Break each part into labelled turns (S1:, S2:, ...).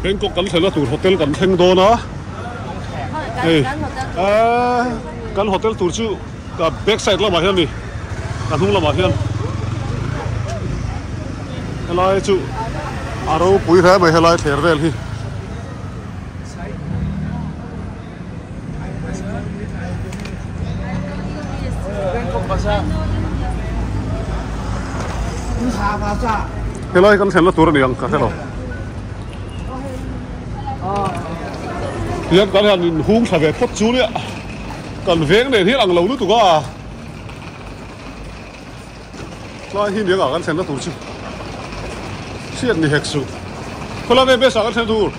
S1: Bangkok kan thlenna tur hotel kan thleng dawn a hei eee kan hotel tur chu ka back side lamah hian a ni ka hnung lamah hian helai chu a ropui hle mai helai thler vel hi. Helai kan thlenna tur a ni ang ka hre lo. Tihian kan han inhung thla ve phawt chu nia kan veng nen hian ang lo lutuk a. Tlai hi niang ah kan thlenna tur chu hriat ni hek suh. Khawlai nge best ah kan thlen tur?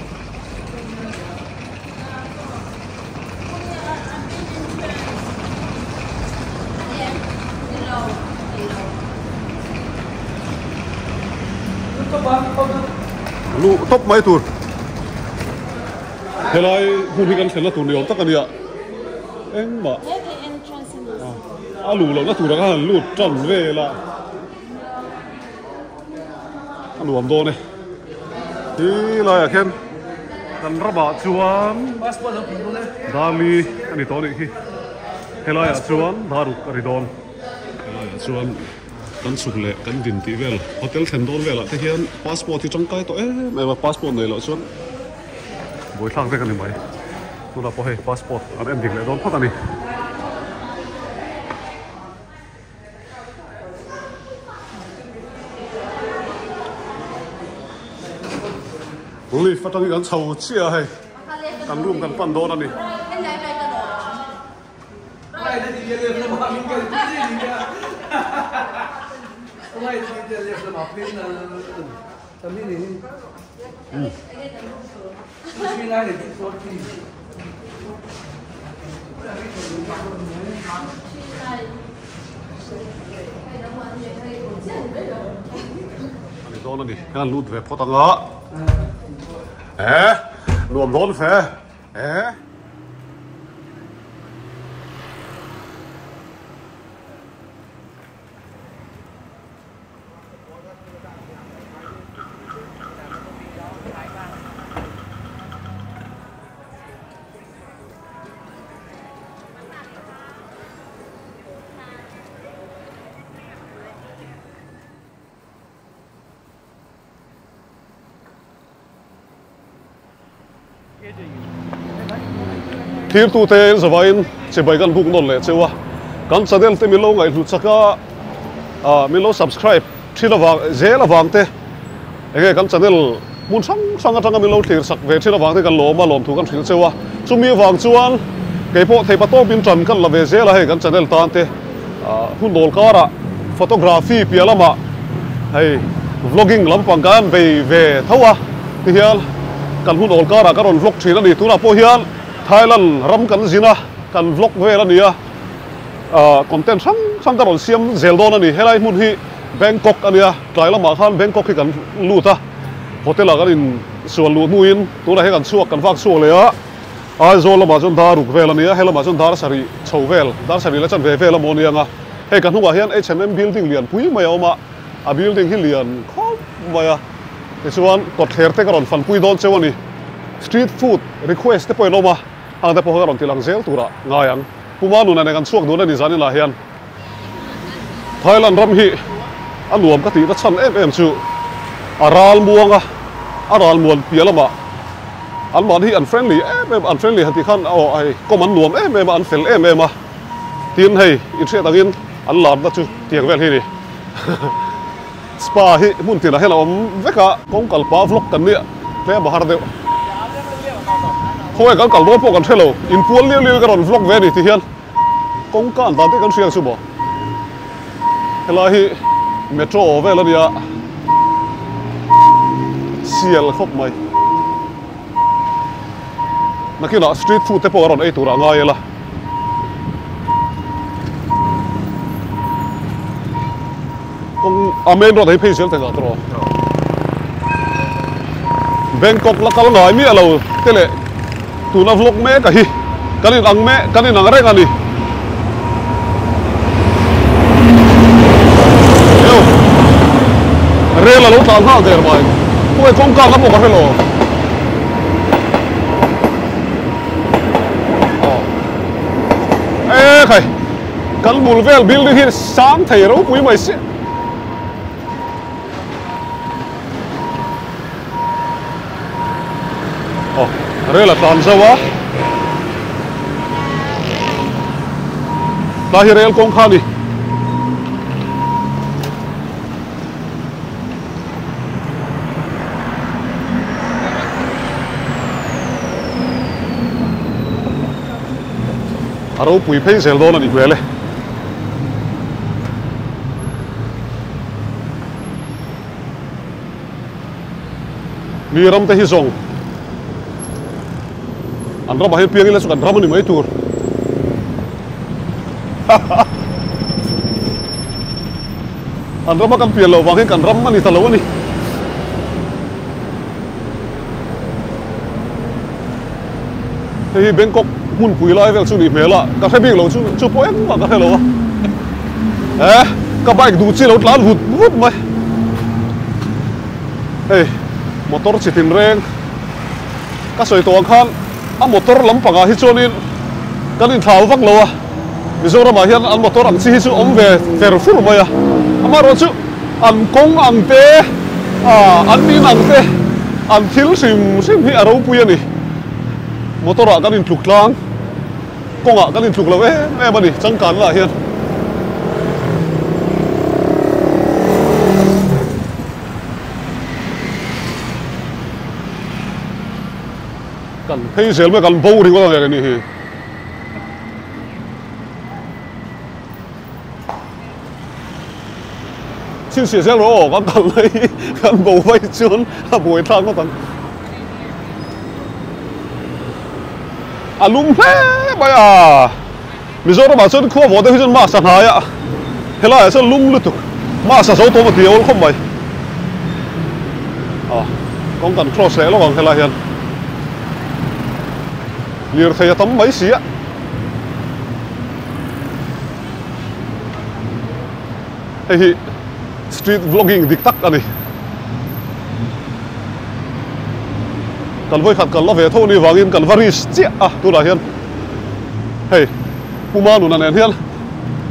S1: Luh tawp mai tur. Helai hmun hi kan thlenna tur ni awm tak a nia. Engmah. A luh lohna tur anga han lut tan vel a, a nuam dawn e. He laiah khian kan ramah chuan Dali a ni tawh a nih khi. Helaiah chuan Daruk a ri dawn. Helaiah chuan kan chhuk leh kan din tih vel hotel thlen dawn velah te hian passport hi tangkai tawh em em a, passport nei loh chuan buaithlak vek a ni mai. Tunah pawh hei passport an en dik leh dawn phawt a ni. Lift atangin kan chho chiah a hei kan room kan pan dawn a ni. Ani dawn a ni hian lut ve phawt ang a eh nuam dawn fe eh. Thirtute zavaiin chibai kan buk nawn leh cheu a, kan channel te min lo ngaihhlut chak a, ah min lo subscribe thin avang zel avang te enge kan channel hmun hrang hrang atanga min lo thlir sak ve thin avang te kan lawm a, lawmthu kan hrilh cheu a, chumi avang chuan keipawh theipa tawpin tan kan la ve zel a hei kan channel tan te ah hun dawl karah photography piah lamah hei vlogging lampang kan bei ve tho a tihian kan hun awl karah ka rawn vlog thin a ni tunah pawh hian Thailand ram kan zin a kan vlog vel a ni a ah content hrang hrang ka rawn siam zel dawn a ni helai hmun hi Bangkok a nia tlai lamah khan Bangkok hi kan lut a hotel ah kan in sual luh hnuin tunah hian kan chhuak kan vak chhuak leh a Aizawl lamah chuan dar ruk vel a nia helamah chuan dar sarih chho vel dar sarih la chanve vel a maw nia ang a hei ka hnungah hian H&M building lian pui mai a awm a a building hi lian khawp mai a tichuan kawtthler te ka rawn fanpui dawn cheu a ni street food request te pawh in awm a hang te pawh kha ka rawn ti lang zel turah ngai ang Puma nuna nen kan chhuak dun a ni zan inah hian Thailand ram hi a nuam ka tihna chhan em em chu a ral muang a a ral muan piah lamah an mahni hi an friendly em em an friendly han tih khan aw hei kawm an nuam em em a an fel em em a tin hei inhriat angin an larna chu tiang vel hi a ni spa hi hmun tinah hian a awm vek a kawng kal pah vlog kan nia tlem a har deuh khawnge kan kal dawn pawh kan hre lo inpual liau liau in ka rawn vlog ve a ni ti hian. Kawngka an dan te kan hria chu maw? Helai hi metro vel a nia, sial khawp mai. Nakinah street food te pawh a rawn ei turah ngai ila. Kawng a main road ah hi phei zel thei dah tawh. Bangkok la kal ngai miah lo te leh tuna vlog mek a hi kan in ang mek kan in ang reng a ni. Eo rel a lo tlan nghal der mai. Khawnge kawngka ka pawh ka hre lo. Ekhai, kan bul vel building hi sang thei ropui mai si. Aw, rel a tlan zo a. Tlai hi rel kawng kha a ni. A ropui phei zel dawn a nih hmel e. Mi ram te hi zawng an ramah hian piang ila chu kan ram a ni mai tur. An rama kan pian loh vang hian kan ram a ni ta lo a ni. Hei hi Bangkok hmunpui lai vel chu nih hmel a, ka hre bik lo chu chu pawh engmah ka hre lo a. Eh, ka bike duh chi lo tlan vut vut mai. Hei, motor chi tin reng ka sawi tawh ang khan a motor lampangah hi chuanin kan inthlau vak lo a. Mizoramah hian an motor ang chi hi chu awm ve fer fur mai a, amaherawhchu an kawng ang te, an in ang te, an thil hrim hrim hi a ropui a ni. Motor ah kan intluk tlang, kawngah kan intluk lo em em a ni changkanna ah hian. Kan phei zel mai kan bo ringawt a ni hi. Chhinchhiah zel rawh aw kan kal lai hi kan bo vai chuan a buai thlak ngawt ang. A lum hle mai a, Mizoramah chuan khua vawh deuh hi chuan mask a hnai a, helaiah chuan lum lutuk mask a zo tawm a ti awl khawp mai. A kawng kan cross leh lawk ang helai hian. Lirthei a tam mai si a. Hei hi street vlogging dik tak a ni. Kan vawikhat kan la ve tho ni vangin kan va risk chiah a tunah hian hei Puma nuna nen hian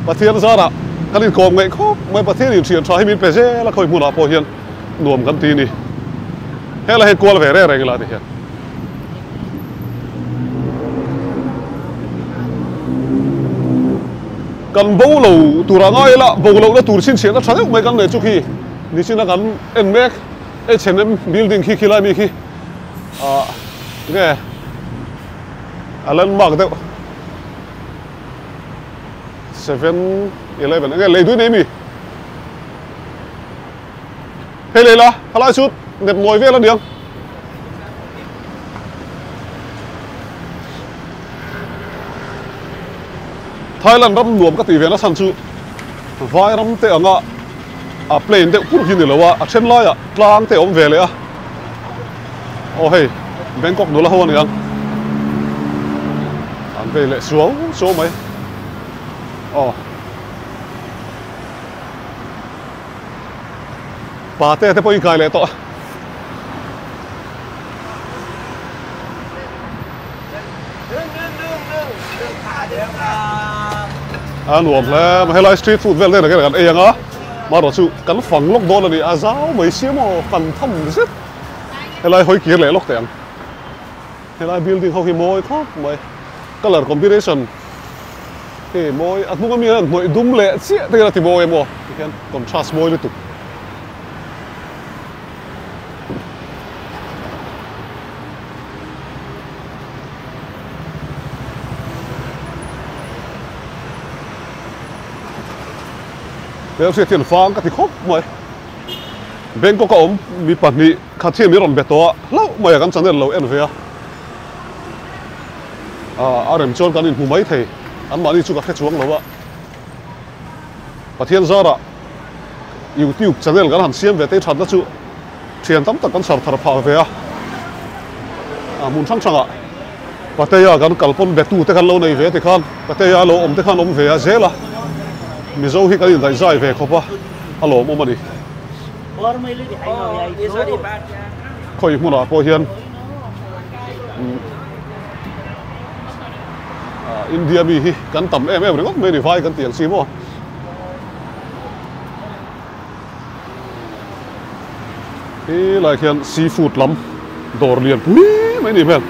S1: Pathian zarah kan inkawm ngaih khawp mai Pathian inthian tha hi min pe zel a khawi hmunah pawh hian nuam kan ti a ni. Helai hi kual ve reng reng ila ti hian. Kan bo lo tur a ngai ila, bo lohna tur chhinchhiahna tha deuh mai kan nei chu khi nichina kan en mek H&M building khi khilai mi khi ah nge a landmark deuh 7-11 enge lei dui nei mi Hei lei la, halai chu nep nawi vel a niang. Thailand ram nuam ka tih ve nasa chu vai ram te anga a plain deuh pur hi ni lo a, a then laiah tlang te a awm ve leh a. Aw hei Bangkok nula ho a niang. An vei leh suau suau mai. Aw. Pa te te pawh in kai leh tawh a. A nuam hle mai helai street food vel nen kan ei ang a marawh chu kan fang lawk dawn a ni a zau mai sia maw kan tham zet helai hawi kir leh lawk teh ang helai building ho hi mawi khawp mai colour combination Hei mawi a hnung ami hian hnawih dum leh chiah te hian a ti mawi emaw ti hian contrast mawi lutuk. Hmelhriat hian fang ka ti khawp mai. Bangkok a awm mi pahnih khat hian min rawn be tawh a, hlauh mai a kan channel lo en ve a. A rem chuan kan inhmu mai thei, anmahni chu ka hre chuang lo a. Pathian zarah YouTube channel kan han siam ve tei thatna chu thian tam tak kan chhar thar phah ve a. A hmun hrang hrangah Patea kan kal pawn betu te kan lo nei ve tikhan Patea lo awm te khan awm ve a zel a. Mizo hi kan indaihzai ve khawp a, a lawmawm a ni. Khawi hmunah pawh hian. India mi hi kan tam em em ringawt mai a ni vai kan tih ang chi maw. He lai khian seafood lam dawr lian pui mai ni hmel.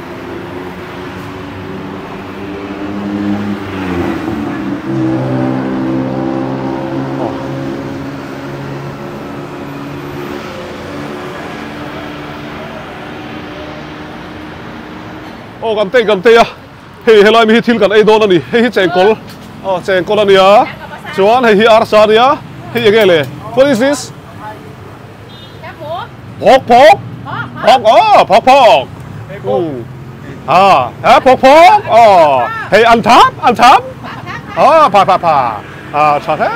S1: Aw kan tei kan tei a hei helai mi hi thil kan ei dawn a ni hei hi chengkawl aw chengkawl a nia chuan hei hi arsa a nia hei enge le what is this phawk phawk phawk aw phawk phawk a ha phawk phawk aw hei an thap an thap aw pha pha pha a tha hle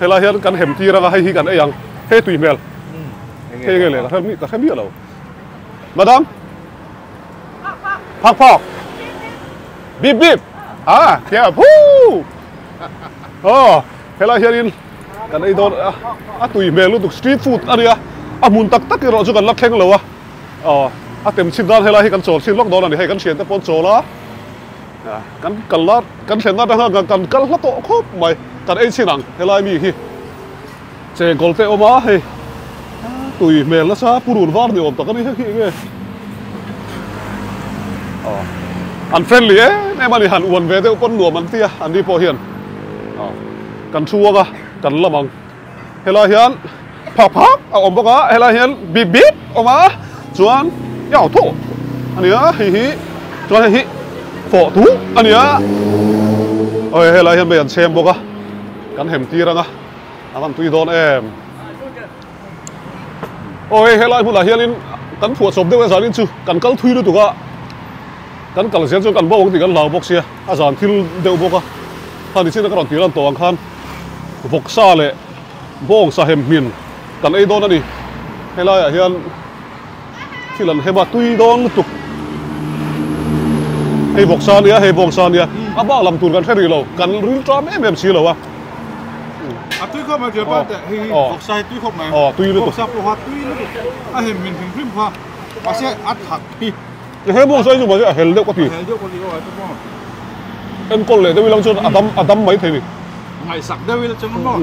S1: helai hian kan hem tir anga hei hi kan ei ang hei tui hmel hei enge le ka hre miah lo madam Phak phak. Bip bip. À, kìa phu. Ờ, helai hianin kan ei dawn a a tui hmel lutuk street food a nia a hmun tak tak erawh chu kan la thleng lo a aw a tem chhin dan helai hi kan chawl chhin lawk dawn a ni hei kan thiante pawn chawl a kan kal la kan thlenna atanga kan kal hla tawh khawp mai kan ei chhin ang helai mi hi. Chengkawl te a awm a hei tui hmel nasa purun var ni awm tak a ni hek hi enge aw an friendly em em a ni han uan ve deuh pawn nuam an ti a an ni pawh hian aw kan thu ang a kan lam ang helai hian phak phak a awm bawk a helai hian bip bip a awm a chuan yao tho a ni a hei hi chuan hei hi fawh tuh a ni a aw helai hian mei an chhem bawk a kan hem tir ang a. A van tui dawn em. Aw hei helai hmunah hianin kan phuah chawp deuh e zanin chu kan kal thui lutuk a kan kal zel chuan kan bo ang tih kan hlau bawk sia a zan thil deuh bawk a khani chin a ka rawn tih lan tawh ang khan vawksa leh bawngsa hem hmin kan ei dawn a ni helaiah hian thil an hem a tui dawn lutuk hei vawksa a nia hei bawngsa a nia a bak lam tur kan hre rih lo kan ril ṭam em em si lo a.
S2: A tui khawp mai Japan te hei hi vawksa hi tui khawp mai.
S1: Aw tui lutuk.
S2: Vawksa pawh kha tui lutuk a hem min hrim hrim kha mahse a thak hi.
S1: He bawngsa hi chu mahse a hel deuh ka ti.
S2: A hel deuh ka ti aw ai te pawh.
S1: Enkawl leh deuh ilang chuan a dam a dam mai thei ni.
S2: Ngaihsak deuh ila chuan maw.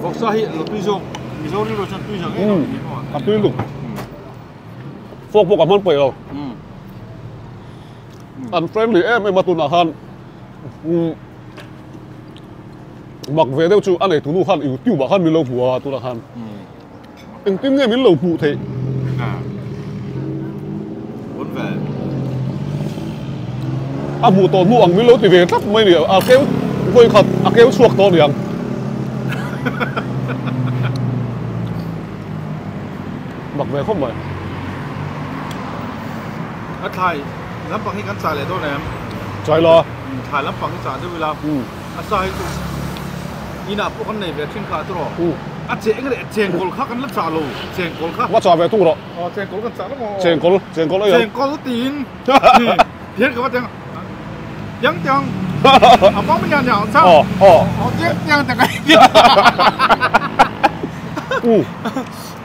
S2: Vawksa hi lo tui zawk Mizo rilru chuan tui zawk ngei lo ni maw.
S1: A tui lutuk. Fork pawh ka hman peih lo. An friendly em em a tunah khan mak ve deuh chu a nei tunu khan youtube ah khan min lo hmu a tunah khan engtin nge min lo hmuh theih a hmuh tawh hnu ang min lo ti ve tlat mai ni a keu vawi khat a keu chhuak tawh niang mak ve khawp mai.
S2: A thlai lampang hi kan chah leh dawn em?
S1: Chai la.
S2: Thlai lampang hi chah deuh ila. A sa hi chu inah pawh kan nei ve thin kha tiraw. A cheng leh chengkawl kha kan la chah lo chengkawl kha.
S1: Va chah ve tung rawh.
S2: Aw chengkawl kan chah lo maw.
S1: Chengkawl chengkawl ei ang.
S2: Chengkawl tiin tiang ka va tiang tiang tiang a pawng mi niang chang.
S1: Aw aw.
S2: Aw tiang tiang tiang.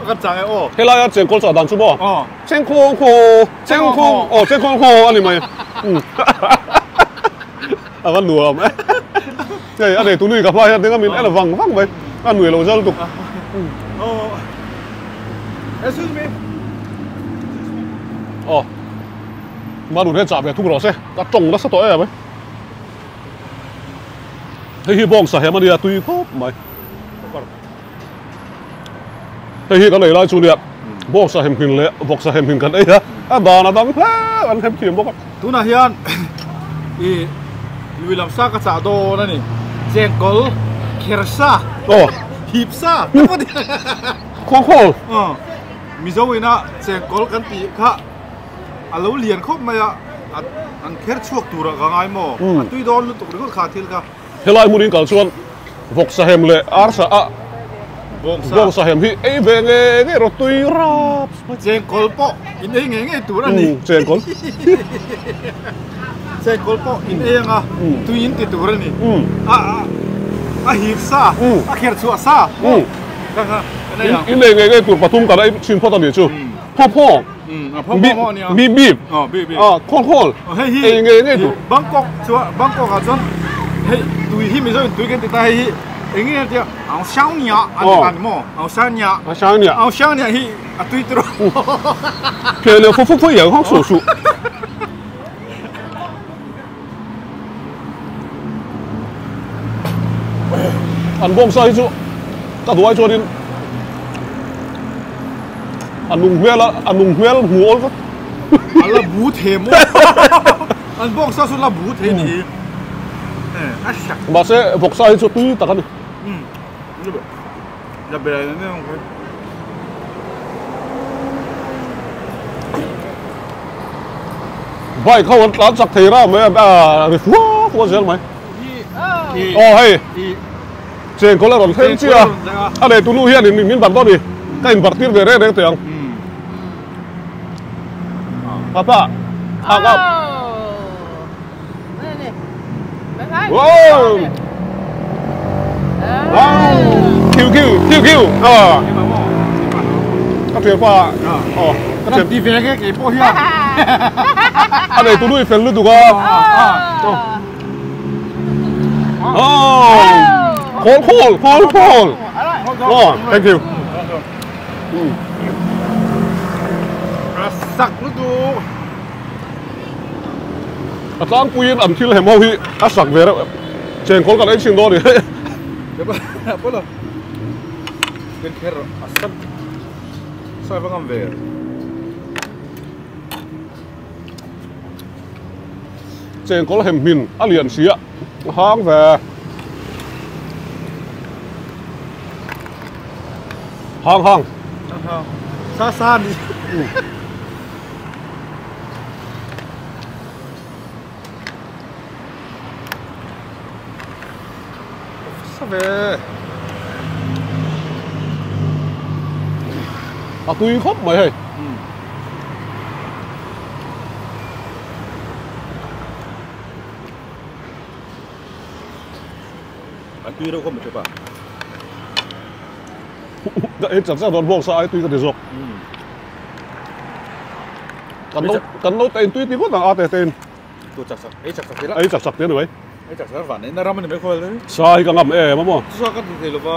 S2: Kan chah e aw.
S1: Helai a chengkawl chah dan chu maw.
S2: Aw.
S1: Chengkawl khaw chengkawl aw chengkawl khaw a ni mai. A va nuam e. Hei a nei tunu ka hma hian tinga min en vang vang mai. A nui lo zal tuk.
S2: Aw. Excuse me.
S1: Aw. Manun hian chah ve thung rawh se. Ka tawng nasa tawh em ai. Hei hi bawngsa hem a nia tui khawp mai. Hei hi kan ei lai chu nia bawngsa hem hmin leh vawksa hem hmin kan ei a, a dan a dang hle an hem thiam bawk a.
S2: Tunah hian i lui lam sa ka chah dawn a ni, chengkawl, kher sa, hip sa te pawh ni.
S1: Khawngkhawl.
S2: Mizo ina chengkawl kan tih kha a lo lian khawp mai a, an kher chhuak turah ka ngai maw, a tui dawn lutuk ringawt kha thil kha.
S1: Helai hmun in kal chuan vawksa hem leh arsa a bawngsa hem hi ei ve nge nge rawh tui rap
S2: mai. Chengkawl pawh in ei ngei ngei tur a ni.
S1: Chengkawl.
S2: Chengkawl pawh in ei anga tui in ti tur a ni. A a hip sa a kher chhuah sa kha kha kan ei ang.
S1: In ei ngei ngei tur pathum kan ei chhin phawt a nih chu. Phaw phaw. Bip bip. A khawl khawl. Ei ngei ngei tur.
S2: Bangkok chuan Bangkok ah chuan hei tui hi Mizo in tui kan ti ta hei hi eng nge tia ang siang nia an ti ta ni maw ang siang nia
S1: ang siang nia
S2: ang siang nia hi a tui tur
S1: Ke le phu phu phu yang hong su su. An bawm sa hi chu ka duai chuanin a nung hmel a a nung hmel hmu awl vek.
S2: A la bu the maw? An bawk sa chu la bu the ni hi. A hrak.
S1: Mahse vawksa hi chu tui tak a ni.
S2: La bel ni ang kha.
S1: Bike ho an tlan chak thei ra mai a ri fua fua zel mai. Aw hei chengkawl a rawn thleng chiah a, a leh tunu hian in min barh dawn ni, ka in barh tir ve reng reng teh ang. Papa, ak ak. Wow! Wow! Kiu kiu kiu kiu. Ờ. Ka thian pa. Ờ. Ka thian
S2: ti ve nge ke pawh hian.
S1: A nei tu nui fel lutuk a. Oh. Khawl khawl khawl khawl. Oh, thank you.
S2: Sak lutuk.
S1: A tlangpuiin an thil hem ho hi a sak ve reuh chengkawl kan ei chhin dawn a ni. Chengkawl hem hmin a lian si a a hang ve. Hang hang.
S2: Sa sa ni.
S1: A tui khawp mai hei.
S2: A tui reuh khawp mai tep a.
S1: Ka ei chak chak dawn bawk sa ai tui ka ti zawk. Kan lo kan lo te in tui ti ngawt ang a te te in.
S2: Tu chak chak ei chak chak te la.
S1: Ei chak chak te ani mai.
S2: Ei chak chak van ei na ram ani mai khaw le.
S1: Sa hi ka ngam em a maw.
S2: Sa ka ti thei lo va.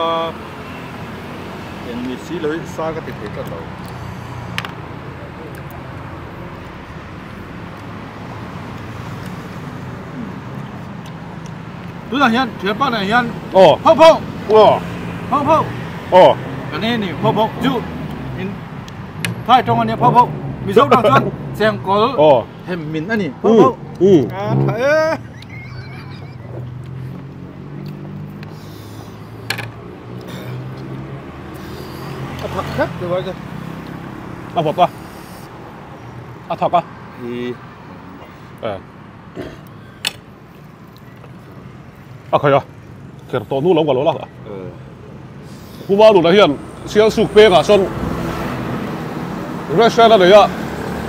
S2: Eng ni si lo hi sa ka ti thei tlat lo. Tunah hian thianpa nen hian
S1: aw
S2: pho pho
S1: aw
S2: pho pho
S1: aw
S2: kan ei a ni pho pho chu in thai tawng a nia pho pho Mizo tawng chuan chengkawl
S1: aw
S2: hem min a ni pho pho a tha e a thak khep te vai te
S1: a vawt a a thak a
S2: i
S1: A khai a, kher tawh hnu lo ka lo lak a. Puma nuna hian Sialsuk pengah sawn restaurant a nei a,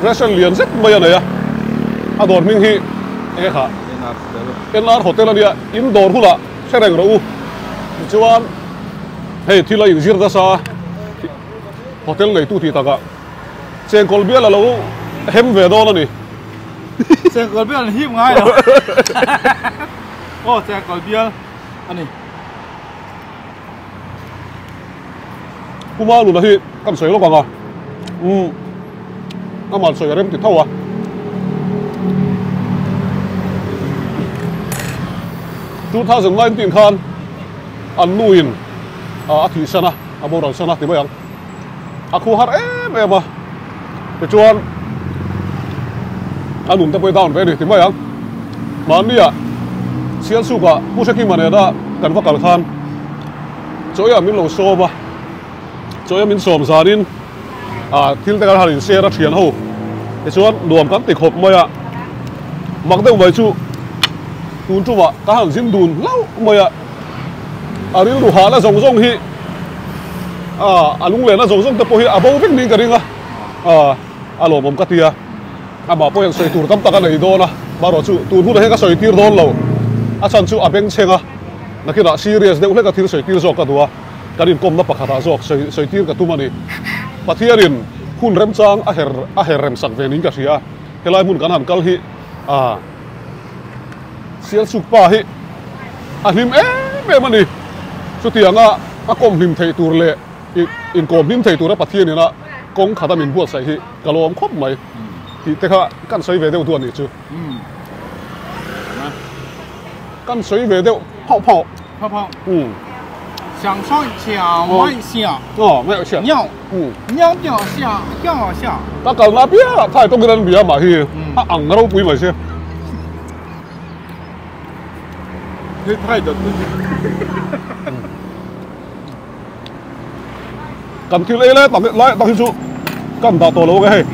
S1: restaurant lian zet mai a nei a. A dawr hming hi enge kha? NR Hotel a nia, in dawr hunah hre reng rawh u. Tichuan hei thil a inzir nasa hotel neitu tih takah Chengkawl bial a lo hem ve dawn a ni.
S2: Chengkawl bial an hip ngai lo. Aw chengkawl bial a ni.
S1: Puma nuna hi kan sawi lawk ang a. Umm amah sawi a rem ti tho a. 2019 khan an nu in a thihsan a, a boral san a ti mai ang. A khu har em em a, tichuan a nun te pawh hi down ve a ni ti mai ang. Mahnia Sialsukah Pu Hrekima nena kan va kal khan chawiah min lo sawm a, chawiah min sawm zanin ah thil te kan han inshare a thian ho tichuan nuam kan ti khawp mai a, mak deuh mai chu tun tumah ka han zin dun hlauh mai a. A rilru hahna zawng zawng hi a lunglehna zawng zawng te pawh hi a bo vek niin ka ring a, a lawmawm ka ti a, amah pawh hian sawi tur tam tak a nei dawn a, marawh chu tun hunah hian ka sawi tir dawn lo, a chhan chu a bengchheng a, nakinah serious deuh hlek a thil sawi tir zawk ka duh a, kan inkawmna pakhatah zawk sawi tir ka tum a ni. Pathianin. Hun remchang a her a her rem sak ve niin ka hria a, helai hmun kan han kal hi ah Sialsuk pa hi a hlim em em a ni. Chutianga a kawm hlim theih tur leh inkawm hlim thei tura Pathian ina kawng khata min buatsaih hi ka lawm khawp mai tih te kha kan sawi ve deuh duh a nih chu. Kan sawi ve deuh phauh phauh.
S2: Phauh phauh. 享受小外小。
S1: Aw, mai siah.
S2: Niao. Niao niao siah, niao siah.
S1: Ka kalna piangah thai tawkin an bia mah hi a ang ropui mai sia.
S2: Hei thai dawt pui.
S1: Kan thil ei lai tak lai tak hi chu kan dah tawh lo ang e hei.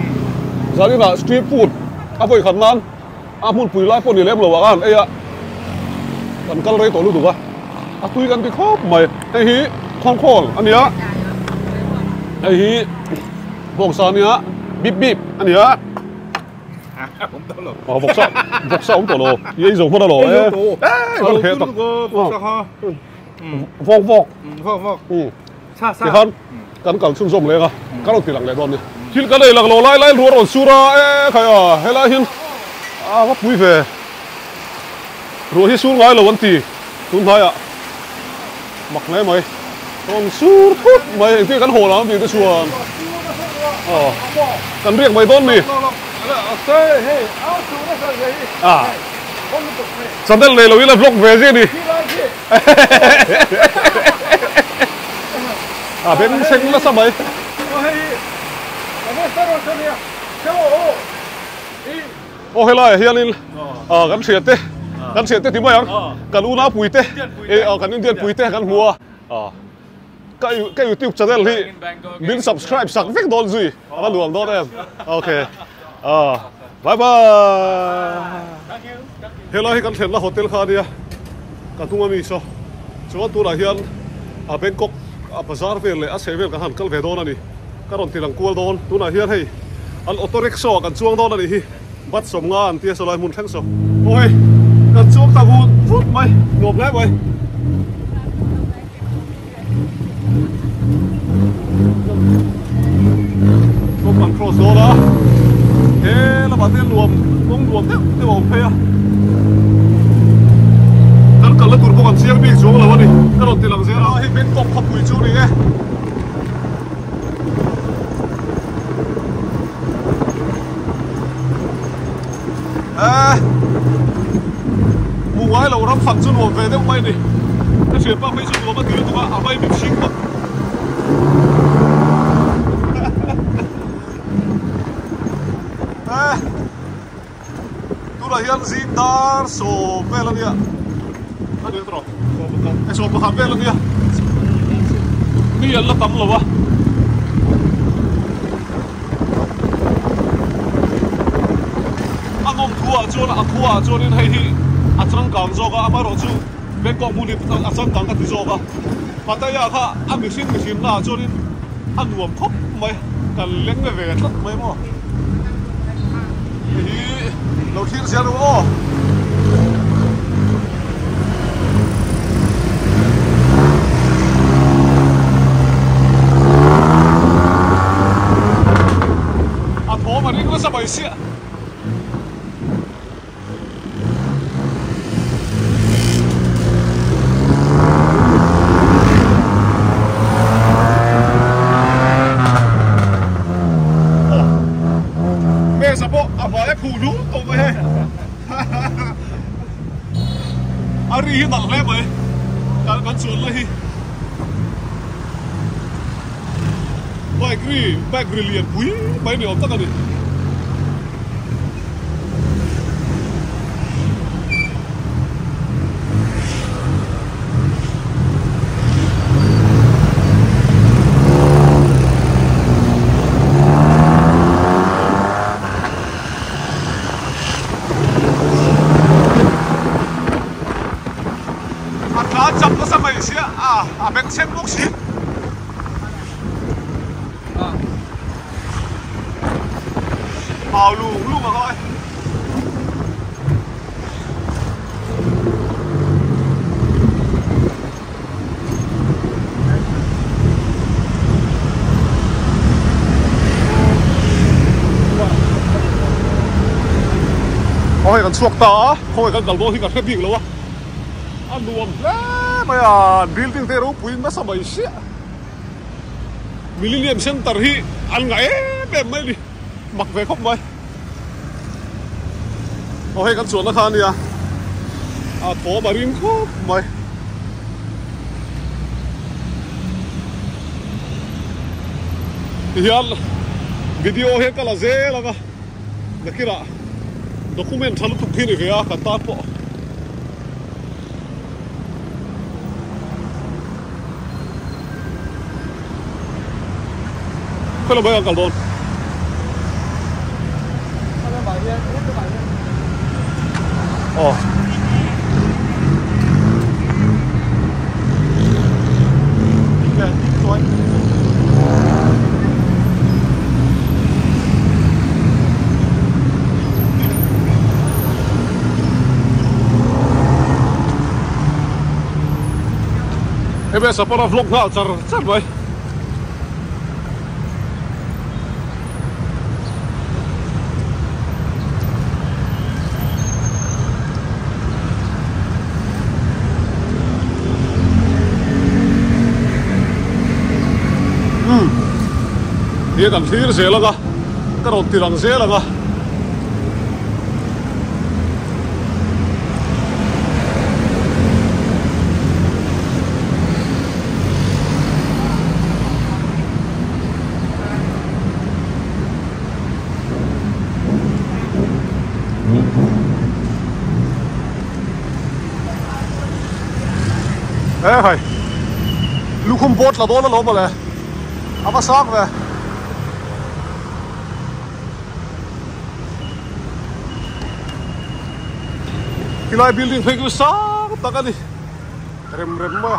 S1: Zaninah street food a vawi khat nan a hmunpui lai pawh ni lem lo ah khan ei a kan kal rei tawh lutuk a, a tui kan ti khawp mai. Hei hi khawngkhawl a nia, hei hi bawngsa a nia, bip bip a nia. Aw vawksa vawksa awm tawh lo, i ei zo hman a lo e. Ei van heh tak. Vawk vawk.
S2: Vawk vawk.
S1: Tikhan kan kal chhunzawm leng a, ka rawn ti lang leh dawn ni. Thil kan ei lang lo lai lai ruah rawn sur a, e khai a, helai hian a va pui ve. Ruah hi sur ngai lo an ti tun hnaiah mak hle mai. Rawn sur thut mai, engtin kan haw lo ang tih te chuan aw kan riak mai dawn mi. Channel nei lo ila vlog ve zia ni. A beng chheng nasa mai. Aw helaiah hianin kan hriat te kan hriat te ti mai ang kan unau pui te kan Indian pui te kan hmu a ka ka youtube channel hi min subscribe sak vek dawn zui a va nuam dawn em okay bye bye helai hi kan thlenna hotel kha ania ka hnung ami saw chuan tunah hian a Bangkok a bazar vel leh a chheh vel kan han kal ve dawn a ni ka rawn ti lang kual dawn tunah hian hei an auto rickshaw ah kan chuang dawn a nih hi bat sawmnga an tia saw lai hmun thleng saw aw hei kan chuang ta vut vut mai nuam hle mai. Kawng kan cross dawn a he lamah te nuam kawng nuam deuh deuh a awm phei a kan kalna tur pawh kan chiang bik chuang lo a ni ka rawn ti lang zel a hei Bangkok khawpui chu a ni e. Hmu ngai lo ram fang chu nuam ve deuh mai a ni. Ka thianpa phei chu nuam a ti lutuk a, a vai mit hring bawk. Tunah hian zing dar sawm vel a nia. A ni tawh. Sawm pakhat vel a nia. Mi an la tam lo a. A nawm thuah chuan a khuaah chuanin hei hi a changkang zawk a, amaherawhchu Bangkok hmun hi a changkang ka ti zawk a. Pattaya kha a mihring mihrinnaah chuanin a nuam khawp mai, kan leng ve tlat mai maw. Hei hi lo thlir zel ru aw. A thawm a ring nasa mai siah. Mesa pawh a hmai a khuh hlum tawh mai hei. A ri hi nalh hle mai. Kan kan chuan lai hi. Bike ri bike ri lian pui mai ni awm tak a ni. A tlan chak nasa mai sia a a bengchheng bawk si. Au lung lung a ngai. Hei kan chhuak ta a, khawngaih kan kal dawn hi ka hre bik lo a, a nuam hle mai a, building te ropui nasa mai siah. Millennium Centre hi an ngah em em mai a ni, mak ve khawp mai. Aw hei kan chuanna kha a nia, a thawm a ring khawp mai. Tihian video hian ka la zel ang a. Nakirah document tha lutuk hi ni ve a kan tan pawh. Khawi lamah hian an kal dawn? Aw. Hemi sapawra vlog nghal char char mai. Umm tia kan thlir zel ang a ka rawn ti lang zel ang a. E hai lukhum boat la dawn alawm mawle a va sang ve. Khilai building phei chu sang tak a ni rem rem mai a.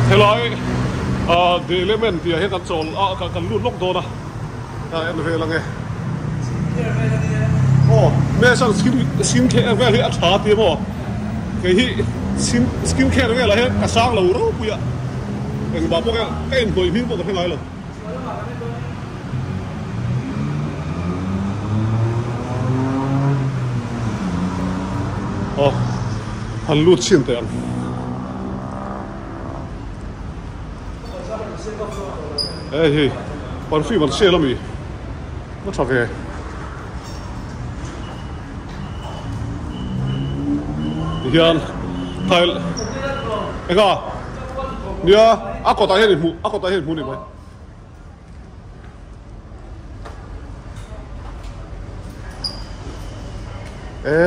S1: Helai ah the element tih ah hian kan chawl a kan lut lawk dawn a a en vel ange aw me skin skin care vel hi a tha ti maw kei hi skin skin care velah hian ka sang lo ropui a engmah pawh ka inhnawih hming pawh ka hre ngai lo. Aw han lut chhin teh ang. Hei hi perfume an sale ami a tha ve. Tihian tile enga nia a kawtah hian i hmuh a kawtah hian i hmuh a ni mai. E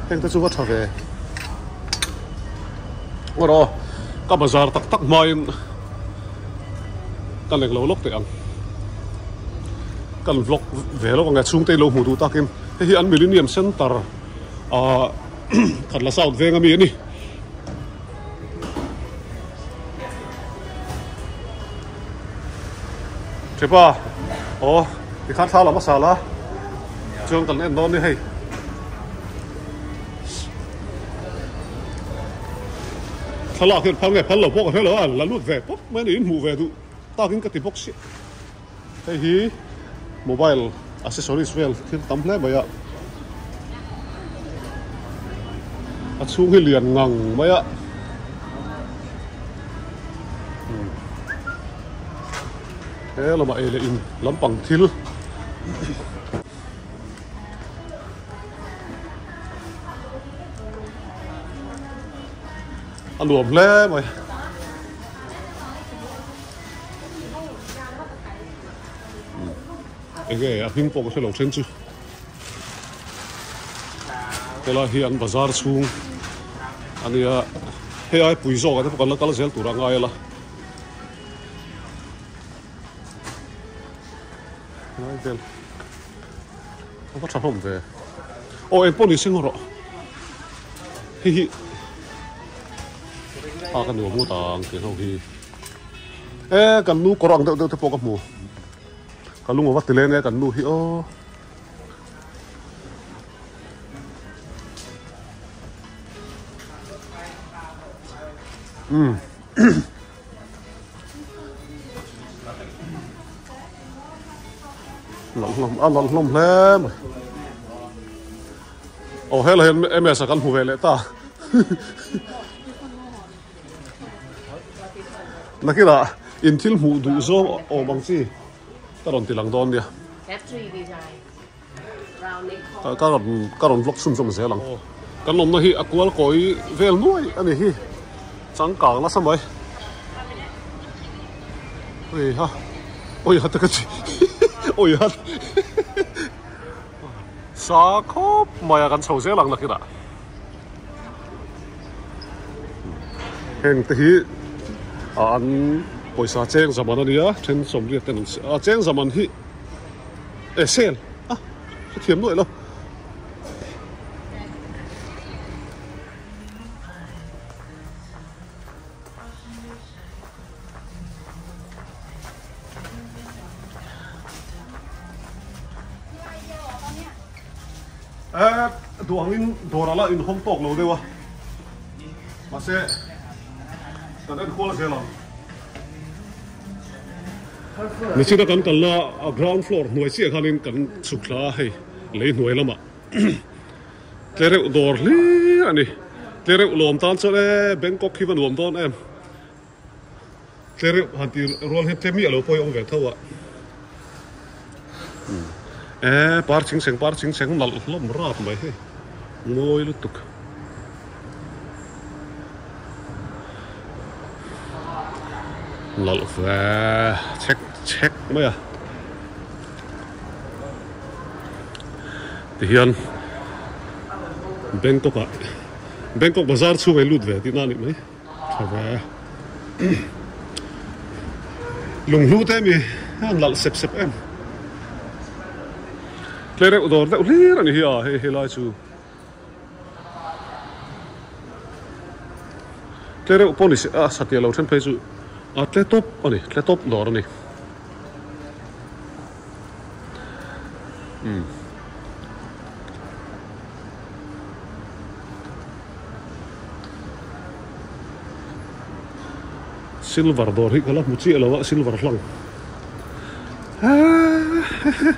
S1: heng te chu va tha ve aw rawh ka bazar tak tak hmain ka lek lo lawk teh ang kan vlog ve lawk ang e chhungte in lo hmuh duh takin hei hi an millennium center ah khatla south veng ami a ni. Thipa aw tikhan thla lam a sal a chuan kan en dawn ni hei thlalak hian phal nge phal lo pawh ka hre lo a la lut ve pawp mai a ni in hmuh ve duh takin ka ti bawk si hei hi mobile accessories vel thil tam hle mai a a chhung hi lian ngang mai a. He lamah ei leh in lampang thil a nuam hle mai. Enge a hming pawh ka hre lo then chu. Helai hi an bazar chhung a nia hei ai pui zawk ah te pawh kan la kal zel tur a ngai a la helai vel a va tha hlawm ve aw eng pawh ni se ngaw rawh hei hi a ka nuam ngawt ang tih ho hi e kan nu kawr ang deuh deuh te pawh ka hmu. Ka lung a va ti leng e kan nu hi aw. Umm. hlawm a nalh hlawm hle mai aw helai hian ms a kan hmu ve leh ta nakinah in thil hmuh duh zawng awm ang chi ka rawn ti lang dawn nia ka rawn ka rawn vlog chhunzawm zel ang kan awmna hi a kual kawi vel nuai a ni hi changkang nasa mai ui ha ui ha te ka ti ui ha sa khawp mai a kan chho zel ang nakinah heng te hi an pawisa cheng zaman a nia then sawmriat ten a cheng zaman hi e sel a hrethiam nuaih lo. Eh duh angin dawr ala inhawng tawk lo deuh a mahse kan en kual zel ang. Nichina kan kalna a ground floor hnuai chiah khanin kan chhuk thla a hei lei hnuai lamah tle reuh dawr hlir a ni tle reuh lawm tan chuan e Bangkok hi va nuam dawn em tle reuh han ti rual hian tle miah lo pawh hi a awm ve tho a e par ching cheng par ching cheng nalh hlawm rap mai hei mawi lutuk. Lalh ve chhek chhek mai a tihian Bangkok ah Bangkok bazar chhung ah lut ve tihna a nih mai tha ve lunghlu te mi an lalh sep sep em tle reuh dawr deuh hlir a ni hi a hei helai chu. Tle reuh pawh ni se a satliah lo then phei chu a tle tawp a ni tle tawp dawr a ni umm silver dawr hi ka la hmu chiah lo a silver hlang hehehe.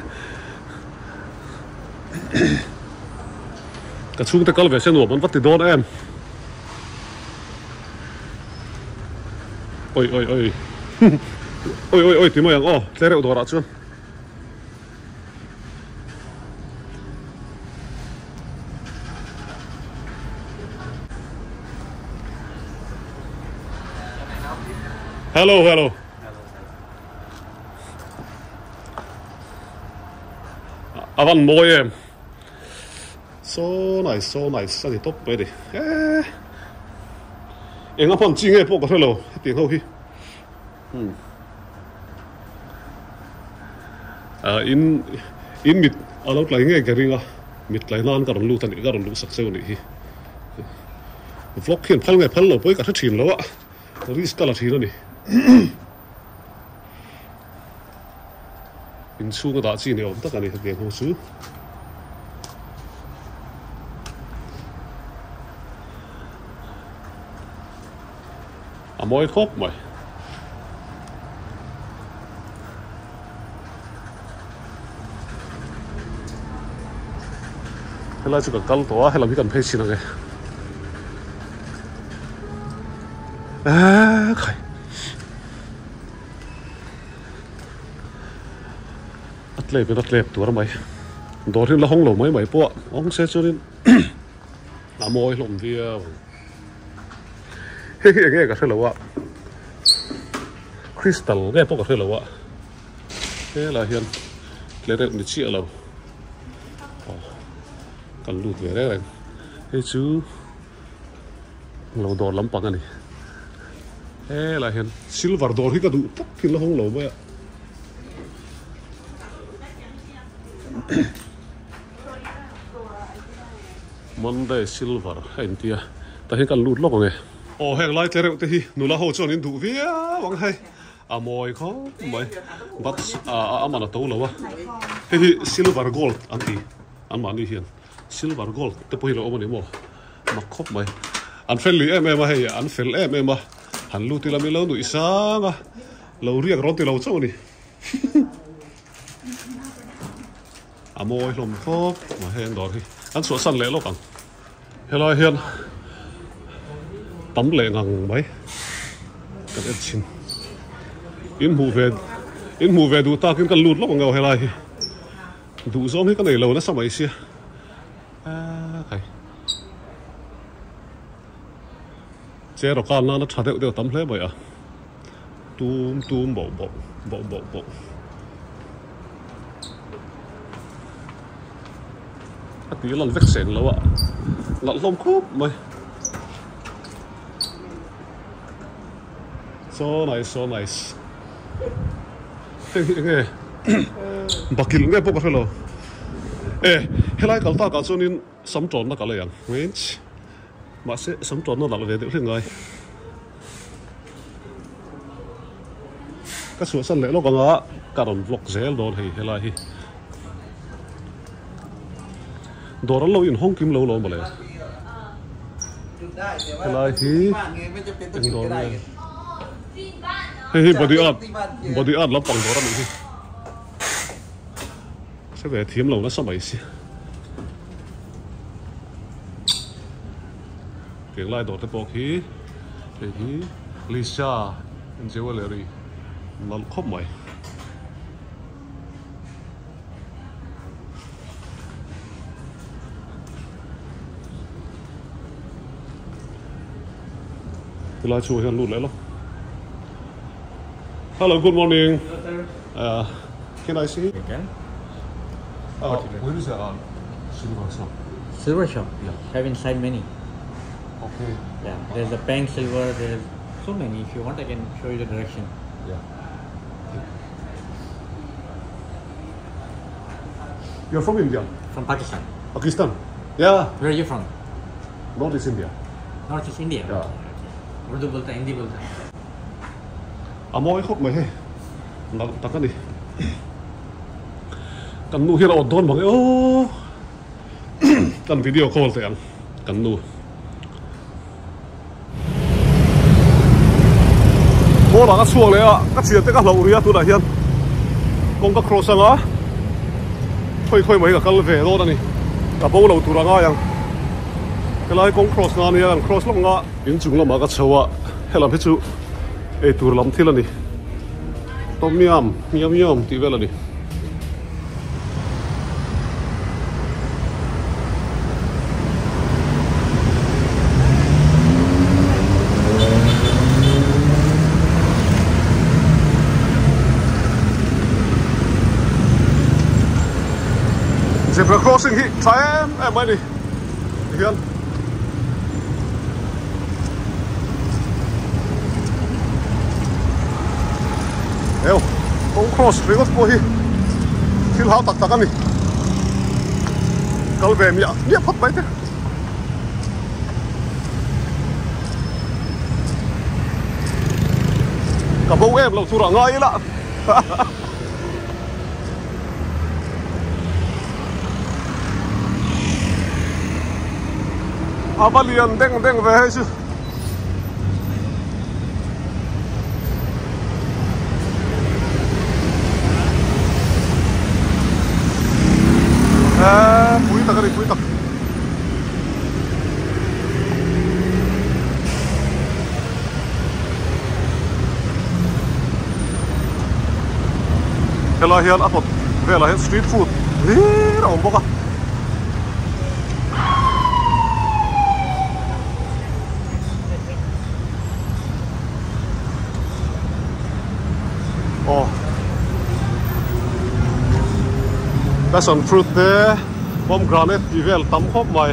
S1: Ka chhungte kal ve se nuam an va ti dawn em. Oi oi oi oi oi oi ti mai ang aw tle reuh dawrah chuan. Hello hello. A van mawi em so nice so nice a ni tawp mai a ni eh eng a hman chi nge pawh ka hre lo hetiang ho hi hmm ah in in mit a lo tlai nge ka ring a mit tlai nan ka rawn lut a nih ka rawn luh sak cheu a nih hi vlog hian phal nge phal lo pawh hi ka hre thin lo a risk ka la thin a ni. Inchhung a dah chi ni awm tak a ni hetiang ho chu. A mawi khawp mai. Helai chu kan kal tawh a, helam hi kan phei chhin ang e. Eee khai. A tlep in a tlep tur mai dawr hi la hawng lo mai mai pawh a awng se chuanin a mawi hlawm viau ang hei hi enge ka hrelo a crystal nge pawh ka hrelo a helaiah hian tle reuh ni chiah lo aw kan lut ve reng reng hei chu. Lo dawr lampang a ni. Helaiah hian silver dawr hi ka duh tak hi la hawng lo mai a. Monday silver a inti a, tah hian kan lut lawk ang e. Aw heng lai tle reuh te hi nula ho chuan in duh viau ang hei a mawi khawp mai but a man a to lo a hei hi silver gold an ti anmahni hian. Silver gold te pawh hi lo awm a ni maw? Mak khawp mai. An fel lui em em a hei, an fel em em a. Han lut ila mi lo nuih sang a, lo riak rawn ti lo chauh a ni. A mawi hlawm khawp mai heng dawr hi kan chhuahsan leh lawk ang. Helai hian tam leh ngang mai kan en chhin. In hmuh ve in hmuh ve duh takin kan lut lawk ang e helai hi. Duh zawng hi ka nei lo nasa mai sia. Eee khai. Che rawk a nana tha deuh deuh tam hle mai a. Tum tum boh boh boh boh boh. A tih lan vek seng lo a nalh hlawm khawp mai. So nice so nice. Heng hi enge bakilh nge pawh ka hre lo. E helai kal takah chuanin sam tawnna ka lei ang. Mahse sam tawnna nalh ve deuh hlek ngai. Ka chhuahsan leh lawk anga ka rawn vlog zel dawn hei helai hi. Dawr an lo inhawng kim lo lo mawle. Helai hi eng dawr nge? Hei hi body art body art lampang dawr a nih hi. Hre ve thiam lo nasa mai si. Tiang lai dawr te pawh khi hei hi Lisa Jewellery nalh khawp mai. Tilai chhungah hian lut leh lo. Hello, good morning.
S3: Hello, sir.
S1: Can I see?
S3: You can.
S1: Where is the silver shop?
S3: Silver shop?
S1: Yeah.
S3: Have inside many.
S1: Okay.
S3: Yeah, there's a bank silver, there's so many. If you want, I can show you the direction.
S1: Yeah. You're from India?
S3: From Pakistan.
S1: Pakistan? Yeah.
S3: Where are you from?
S1: Northeast India.
S3: Northeast India?
S1: Yeah.
S3: Okay, okay. Urdu bolta, Hindi bolta.
S1: A mawi khawp mai hei. Nalh tak a ni. Kan nu hian a awt dawn mang e aw. Kan video call teh ang kan nu. Pawn ah ka chhuak leh a, ka thiante ka hlauh rih a tunah hian kawng ka cross anga khawi khawi mai ka kal ve dawn a ni. Ka bo lo tur a ngai ang. Helai kawng cross na ania kan cross lawk anga. Inchung lamah ka chho a, helam hi chu eitur lam thil a ni. Tom yum, yum yum tih vel a ni. Zebra crossing hi tha em em mai a ni tihian. Eo kawng cross ringawt pawh hi thil hau tak tak a ni kal ve miah miah phawt mai te. Ka bo em loh tur ah ngai ila. A va lian deng deng ve hei chu. Eee pui tak a ni pui tak. Helai hian a kawt velah hian street food hlir a awm bawk a. Aw passion fruit te pomegranate tih vel tam khawp mai.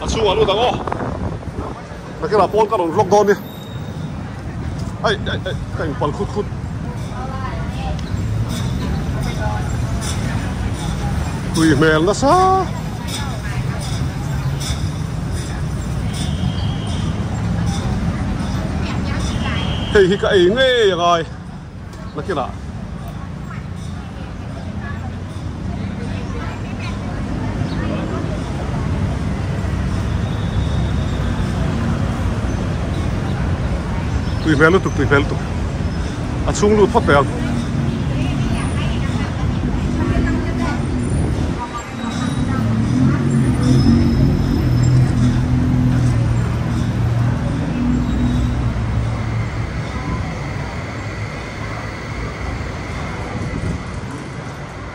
S1: A chhungah lut ang aw. Nakinah pawn ka rawn vlog dawn ni. Ai ai ai ka inpal khut khut. Tui hmel nasa. Hei hi ka ei ngei angai. Nakinah. Tui hmel lutuk tui hmel lutuk a chhung lut phawt teh ang.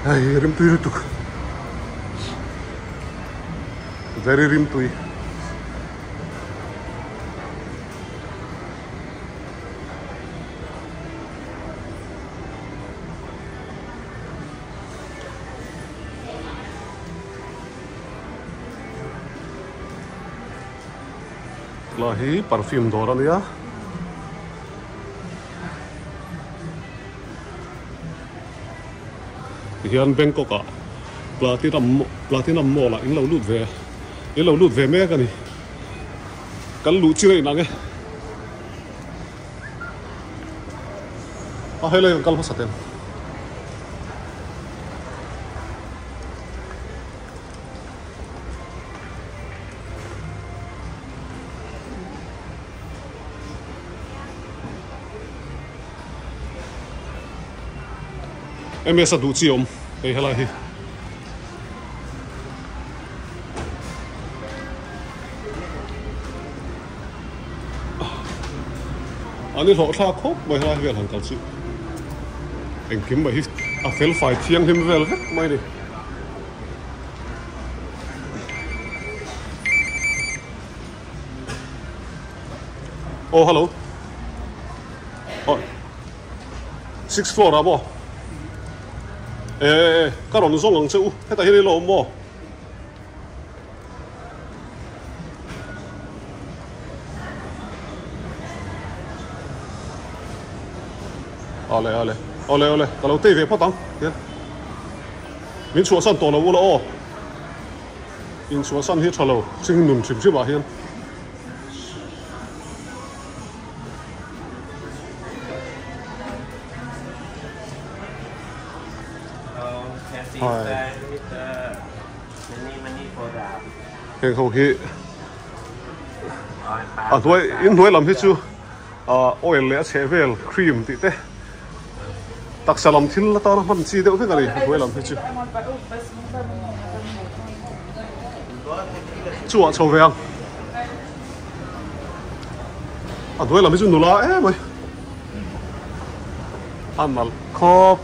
S1: Hei rimtui lutuk very rimtui. Lai hi perfume dawr a nia. Tihian Bangkok ah Platinum Platinum Mall ah in lo lut ve in lo lut ve mek a ni. Kan luh chi rei nang e. A helai kan kal hmasa tel. MS a duh chi awm hei helai hi. An i hlawhthlak khawp mai helai vel han kal chu engkim mai hi a fel fai thianghlim vel vek mai a ni. Aw hello aw six floor ah maw e e ka rawn zawng ang che u hetah hian i lo awm maw. Awle awle awle awle ka lo tei ve phawt ang hian min chhuahsan tawh lo ula aw in chhuahsan hi tha lo hring nun hrim hrim ah hian. Hi. Heng ho hi a hnuai in hnuai lam hi chu ah oil leh a chheh vel cream tih te taksa lam thil atana hman chi deuh vek a ni a hnuai lam hi chu chu ah chho ve ang a hnuai lam hi chu nula em mai a nalh khawp.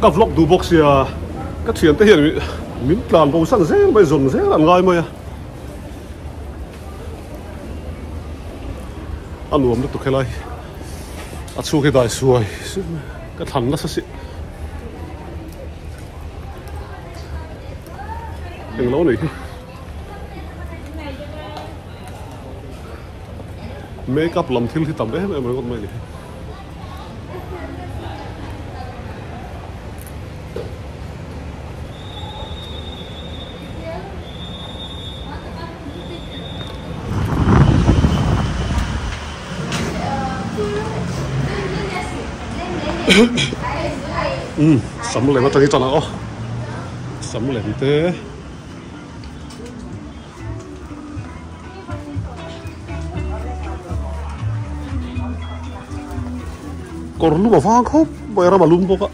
S1: Ka vlog duh bawk sia ka thiante hian min tlan bo san zel mai zawm zel an ngai mai a a nuam lutuk helai a chhung hi dai suai ka thlan nasa si englo nei hi. Makeup lam thil hi tam em em ringawt mai a ni. Umm sam lem atang hi chuan ang aw sam lem te. Kawr lum a vang khawp mai ram a lum bawk a.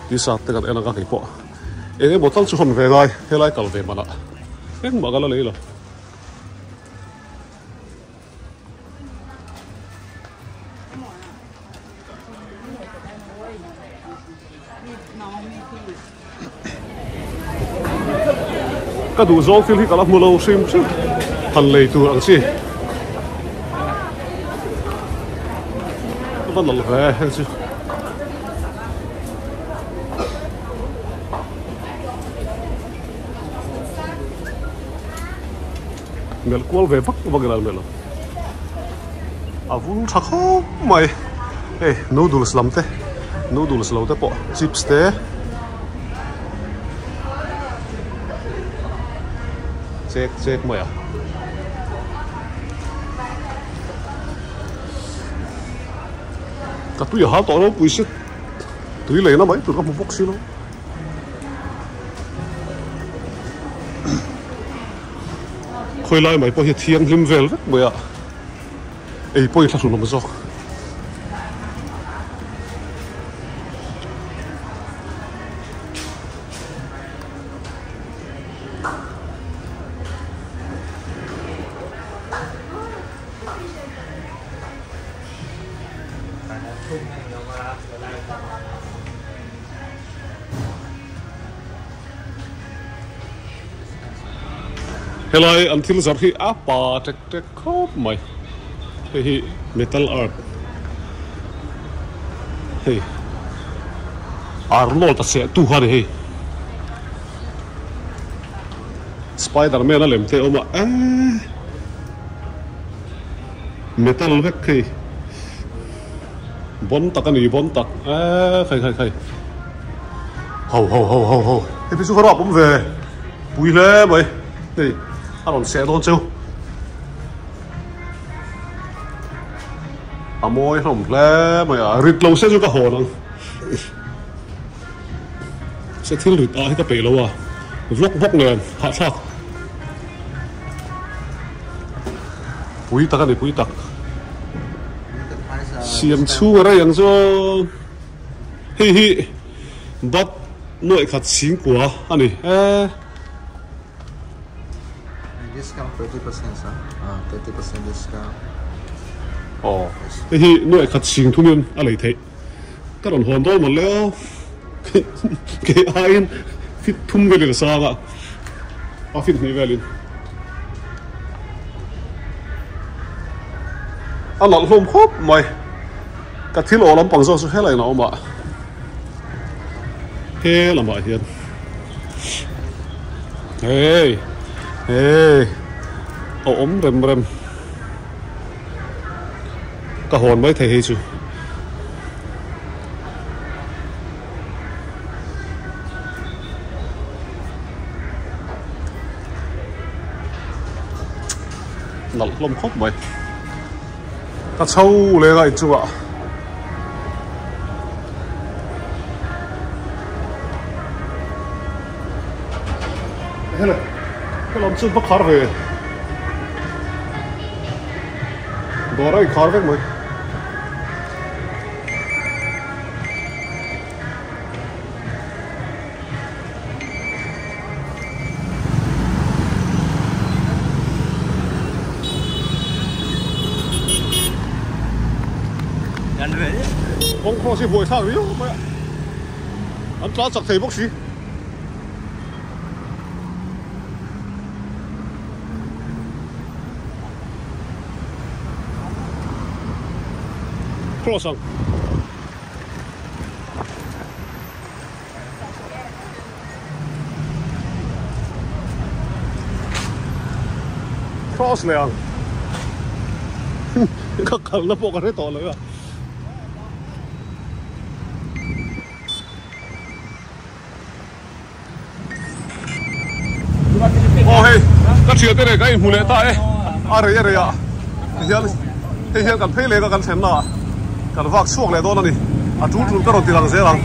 S1: T-shirt te kan en ang a keipawh eng emaw tal chu hawn ve ngai helai kal ve manah engmah ka la lei lo. Ka duh zawng thil hi ka la hmu lo hrim hrim han lei tur ang chi ka va nalh ve heng chu. Melh kual ve vak vak ila melh a vul tha khawp mai hei noodles lam te noodles lo te pawh chips te chek chek mai a. Ka tui a hal tawh ropui si tui leina mai tur ka hmu bawk si lo. Khawi lai mai pawh hi a thianghlim vel vek mai a, ei pawhin thla hlun awm zawk. Helai an thil zarh hi a pa tek tek khawp mai hei hi metal art hei Arnold a seh tu kha a ni hei Spider man a lem te a awm a eee. Metal vek hei bon tak a ni bon tak eee khai khai khai ho ho ho ho ho hei chu ka rap awm ve pui hle mai hei a rawn seh dawn cheu a mawi hlawm hle mai a rit lo se chu ka hawn ang se thil rit ah hi ka peih lo a vlog bawk nen hahthlak. Pui tak a ni pui tak. Siam chhung a rei ang chu hei hi bat nuaih khat chhing kua a ni e.
S4: Discount 30% sir. Ah 30% discount.
S1: Aw hei hi nuaih khat chhing thumin a lei theih. Ka rawn hawn dawn mawlh le aw. Kei aiin fit thum velin a sang a, a fit hnih velin. A nalh hlawm khawp mai. Ka thil aw lampang zawk chu helaiin a awm a, he lamah hian hei hei a awm rem rem. Ka hawn mai thei hei chu. Nalh hlawm khawp mai. Ka chho leng a inchungah. Hele, ka lam chu va khar ve. Dawr a inkhar vek mai. Kawng cross hi buai thlak riau mai a, an tlan chak thei bawk si. Cross ang. Cross leh ang. Ka kalna pawh ka hre tawh lo a. Aw hei ka thian te nen kan inhmu leh ta e a rei a rei ah tihian hei hian kan phei leh a kan thlenna ah kan vak chhuak leh dawn a ni a tul tul ka rawn ti lang zel ang.